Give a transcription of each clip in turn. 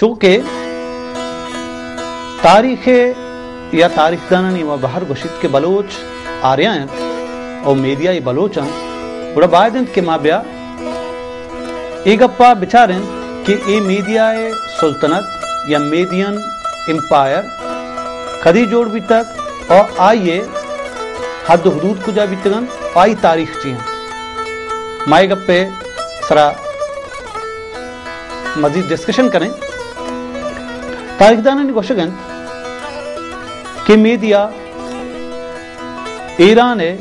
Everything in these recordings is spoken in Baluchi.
چونکہ تاریخ ءَ یا تاریخدانانی ما بہر گوشیت کہ بلوچ آریا انت او میدیائی بلوچ انت، گڑا باید انت کہ ما بیا اے گپا بچاریں کہ اے میدیا ءِ سلطنت یا میدین امپائر کدی جوڑ بیتگ او آئی ءِ حد و حدود کجا بیتگ انت و آئی تاریخ چی انت؟ ما اے گپ ءِ سرا مزید ڈسکشن کنیں۔ تاریخدانانی گوشگ انت کہ میدیا ایران ءِ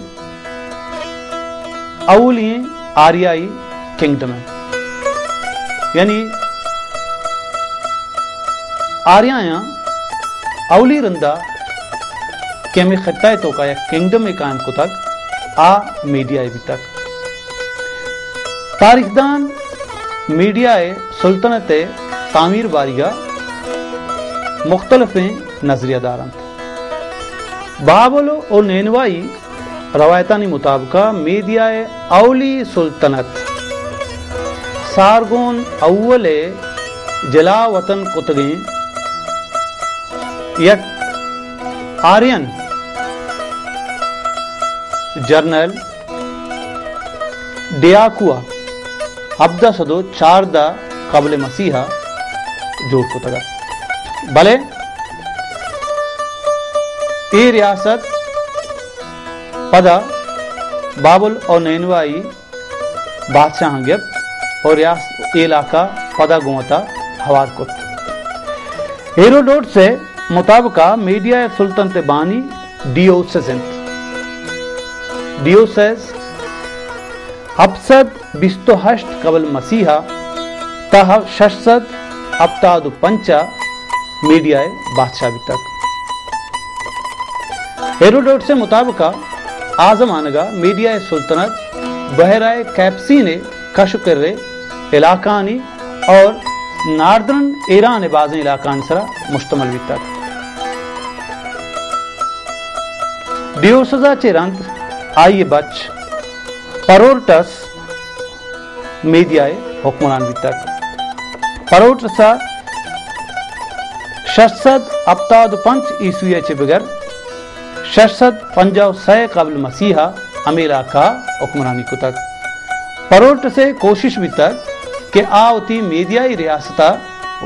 اولی آریائی کنگڈم انت، یعنی آریایاں اولی رندا کہ ہمے خطہ ءِ توکا یک کنگڈمے قائم کتگ، آ میڈیا ءِ بیتگ۔ تاریخدان میڈیا ءِ سلطنت ءِ تعمیر باریگا مختلفیں نظریہ دار انت۔ بابل و نینوائی روایتانی مطابقا میدیا ءِ اولی سلطنت سارگون اول ءِ جلا وطن کتگیں یک آرین جنرل ڈیاکو ءَ ہبدہ سد و چاردہ قبل مسیح ءَ جوڑ کتگ ات۔ بلے اے ریاست پدا بابل و نینوائی بادشاہاں گپت و ریاست، اے علاقہ پدا گوں وتا ہوار کت۔ ہیروڈوٹس ءِ مطابقا میڈیا ءِ سلطنت ءِ بانی ڈیوسس انت۔ ڈیوسس ہپت سد بیست و ہشت قبل مسیح ءَ تا شش سد ہپتاد و پنچ ءَ میڈیا ءِ بادشاہ بیتگ۔ ہیروڈوٹس ءِ مطابقا آ زمانگا میڈیا ءِ سلطنت بحیرہ کیپسین ءِ کش و کر ءِ علاقہانی اور ناردرن ایران ءِ بازیں علاقہانی سرا مشتمل بیتگ۔ ڈیوسس ءَ چہ رند آئی ءِ بچ پروٹس میدیا ءِ حکمران بیتگ۔ پروٹس ءَ شش سد ہپتاد و پنچ عیسوی ءَ چہ بگر شش سد پنجاہ و سئے قبل مسیح ءَ ہمے علاقہ ءَ حکمرانی کتگ۔ پروٹس ءِ کوشش بیتگ کہ آ وتی میدیائی ریاست ءَ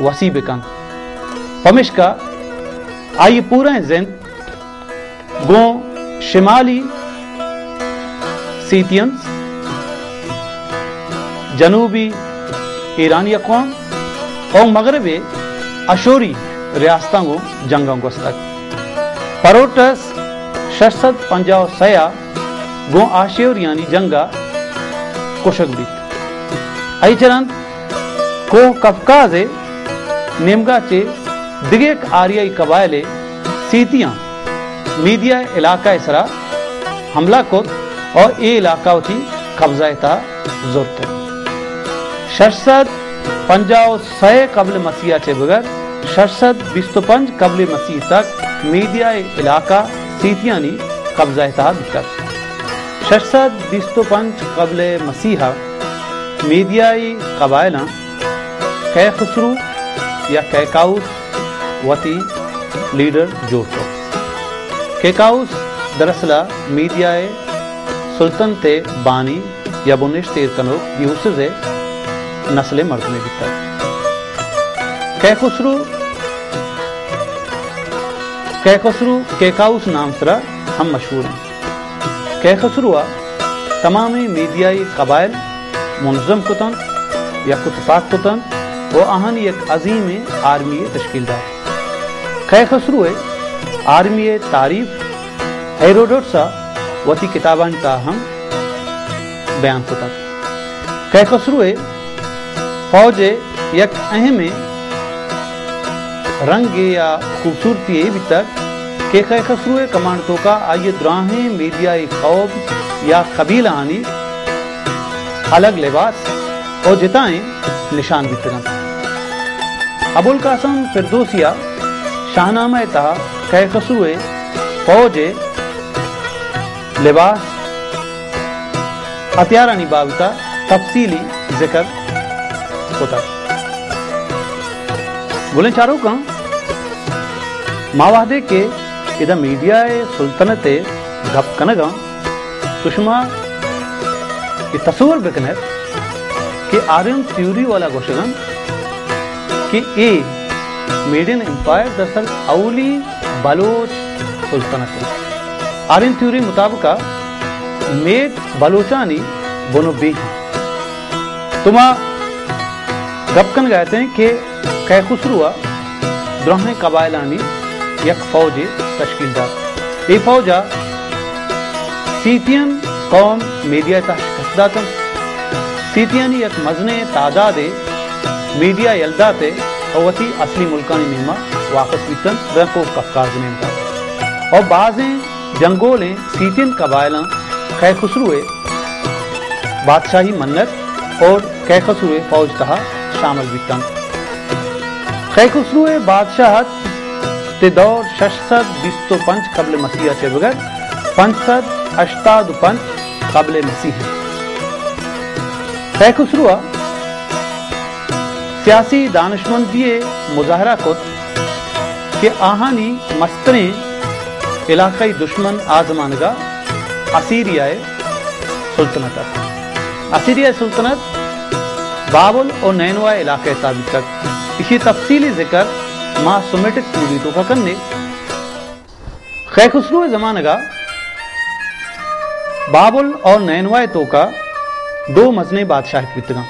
وسیع بکنت، پمیشکا آئی ءِ پورئیں زند گوں شمالی سیتینز، جنوبی ایرانی اقوام ءُ مغرب ءِ اشوری ریاستاں گوں جنگاں گوستگ۔ پروٹس شش سد پنجاہ ءُ سئے ءَ گوں آشیوریانی جنگ ءَ کشگ بیت۔ آئی چہ رند کوہ کفکاز ءِ نیمگا چہ دگہ یک آریائی قبائلے سیتیاں میدیا ءِ علاقہ ءِ سرا حملہ کت ءُ اے علاقہ وتی قبضہ ءِ تہا زرت۔ شش سد پنجاہ ءُ سئے قبل مسیح ءَ چہ بگر شش سد بیست ءُ پنچ قبل مسیح تک میدیا ءِ علاقہ سیتیانی قبضہ ءِ تہا بیتگ۔ شش سد بیست ءُ پنچ قبل مسیح ءَ میدیائی قبائلاں کیخسرو یا کیکاؤس وتی لیڈر جوڑ کت۔ کیکاؤس دراصل ءَ میدیا ءِ سلطنت ءِ بانی یا بنشت ایر کنوک دیوسز ءِ نسل ءِ مردمے بیتگ۔ کیخسرو، کیخسرو کیکاؤس نام سرا ہم مشہور انت۔ کیخسرو ءَ تمامیں میدیائی قبائل منظم کت انت، یک ءُ تپاک کت انت ءُ آہانی یک عظیمیں آرمی یے تشکیل دات۔ کیخسرو ءِ آرمی ءِ تعریف ہیروڈوٹس ءَ وتی کتابانی تہا ہم بیان کتگ۔ کیخسرو ءِ فوج ءِ یک اہمیں رنگے یا خوبصورتی یے بیتگ کہ کیخسرو ءِ کمانڈ ءِ توکا آئی ءِ دراہیں میدیائی قوم یا قبیلہانی الگ لباس ءُ جتائیں نشان بیتگ انت۔ ابوالقاسم فردوسی ءِ شاہنامہ ءِ تہا کیخسرو ءِ فوج ءِ لباس، ہتھیارانی بابت ءَ تفصیلی ذکر کتگ۔ گلیں چاروکاں، ما وہدے کہ ادا میڈیا ءِ سلطنت ءِ گپ کنگ ءَ آں، تو شما اے تصور بکن ات کہ آرین تھیوری والا گوشگ ءَ انت کہ اے میڈین امپائر دراصل اولی بلوچ سلطنت انت۔ آرین تھیوری مطابق ءَ میڈ بلوچانی بن ءُ بیہ انت۔ تو ما گپ کنگ ءَ اتیں کہ کیخسرو ءَ دراہیں قبائلانی یک فوجے تشکیل دات۔ اے فوج ءَ سیتین قوم میڈیا ءِ تہا شکست دات انت۔ سیتیانی یک مزنیں تعدادے میڈیا یل دات ءُ وتی اصلی ملکانی نیما واپس بیت انت، داں کوہ قفقاز ءِ نیمگا۔ اور بازیں جنگولیں سیتین قبائلاں کیخسرو ءِ بادشاہی منت اور کیخسرو ءِ فوج تہا شامل بیت انت۔ کیخسرو ءِ بادشاہت ءِ دور شش سد بیست ءُ پنچ قبل مسیح ءَ چہ بگر پنچ سد ہشتاد ءُ پنچ قبل مسیح انت۔ کیخسرو ءَ سیاسی دانشمندی ءِ مظاہرہ کت کہ آہانی مستریں علاقائی دشمن آ زمانگ ءَ اسیریا ءِ سلطنت ات۔ اسیریا ءِ سلطنت بابل ءُ نینوا ءِ علاقہ ءِ تہا بیتگ۔ ایشی تفصیلی ذکر ما سومیٹک تھیوری توکا کنیں۔ کیخسرو ءِ زمانگ ءَ بابل اور نینوا ءِ توکا دو مزنیں بادشاہت بیتگاں۔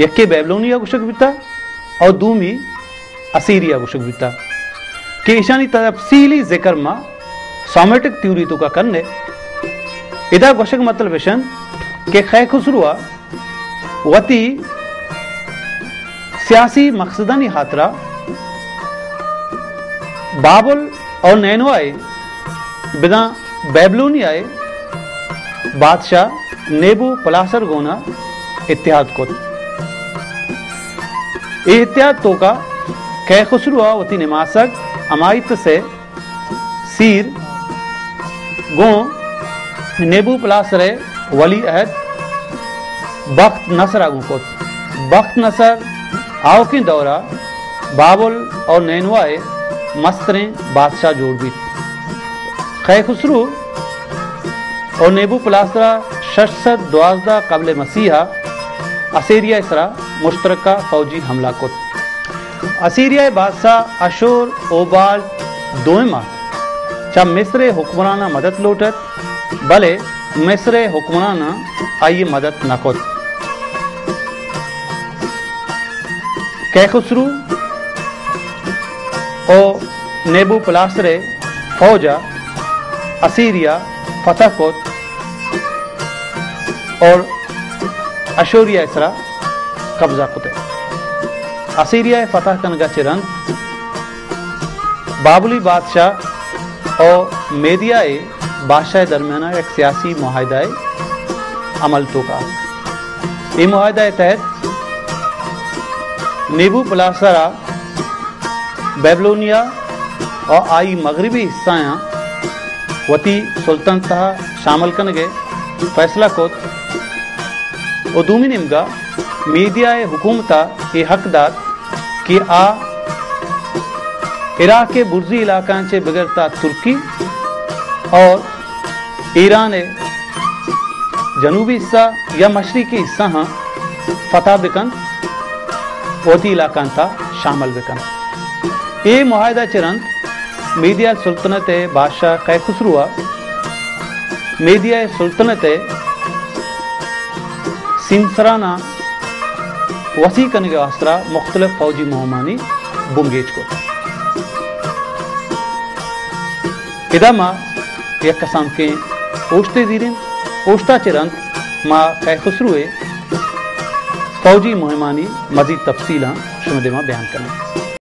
یکے بیبلونیا گوشگ بیتا اور دومی اسیریا گوشگ بیتا کہ ایشانی تفصیلی ذکر ما سومیٹک تھیوری توکا کنیں۔ ادا گوشگ مطلب اشن کہ کیخسرو ءَ وتی سیاسی مقصدانی ہاترا بابل اور نینوا ءِ بداں بیبلونیا ءِ بادشاہ نیبو پلاسر گونا اتحاد کت۔ اے اتحاد توکا کیخسرو ءَ وتی نماسگ امائیتس ءِ سیر گوں نیبو پلاسر ءِ ولی عہد بخت نصر ءَ گوں کت۔ بخت نصر آؤکیں دور ءَ بابل اور نینوا ءِ مستریں بادشاہ جوڑ بیت۔ کیخسرو اور نیبو پلاسر ءَ شش سد دوازدہ قبل مسیح ءَ اسیریا ءِ سرا مشترکہ فوجی حملہ کت۔ اسیریا ءِ بادشاہ اشور اوبالٹ دوئم ءَ چہ مصر ءِ حکمراناں مدد لوٹ ات، بلے مصر ءِ حکمراناں آئی ءِ مدد نہ کت۔ کیخسرو ءُ نیبو پلاسر ءِ فوج ءَ اسیریا فتح کت اور اشوریا ءِ سرا قبضہ کت۔ اسیریا ءِ فتح کنگ ءَ چہ رند بابلی بادشاہ ءُ میدیا ءِ بادشاہ ءِ درمیان ءَ یک سیاسی معاہدہ ءِ عمل توکا ات۔ اے معاہدہ ءِ تحت نیبو پلاسر ءَ بیبلونیا ءُ آئی مغربی حصہاں وتی سلطنت تہا شامل کنگ ءِ فیصلہ کت ءُ دومی نیمگا میدیا ءِ حکومت ءَ اے حق دات کہ آ عراق ءِ برزی علاقہاں چہ بگر تا ترکی اور ایران ءِ جنوبی حصہ یا مشرقی حصہ ہاں فتح بکنت، وتی علاقہاں تا شامل بکنت۔ اے معاہدہ چہ رند میدیا سلطنت ءِ بادشاہ کیخسرو ءَ میدیا سلطنت ءِ سیمسراناں وسیع کنگ ءِ واستہ مختلف فوجی مہمانی بنگیج کت۔ ادا ما یک کسانکیں اوشتے زیریں، اوشتا چہ رند ما کیخسرو ءِ فوجی مہمانی مزید تفصیلاں شمئے دیما بیان کنیں۔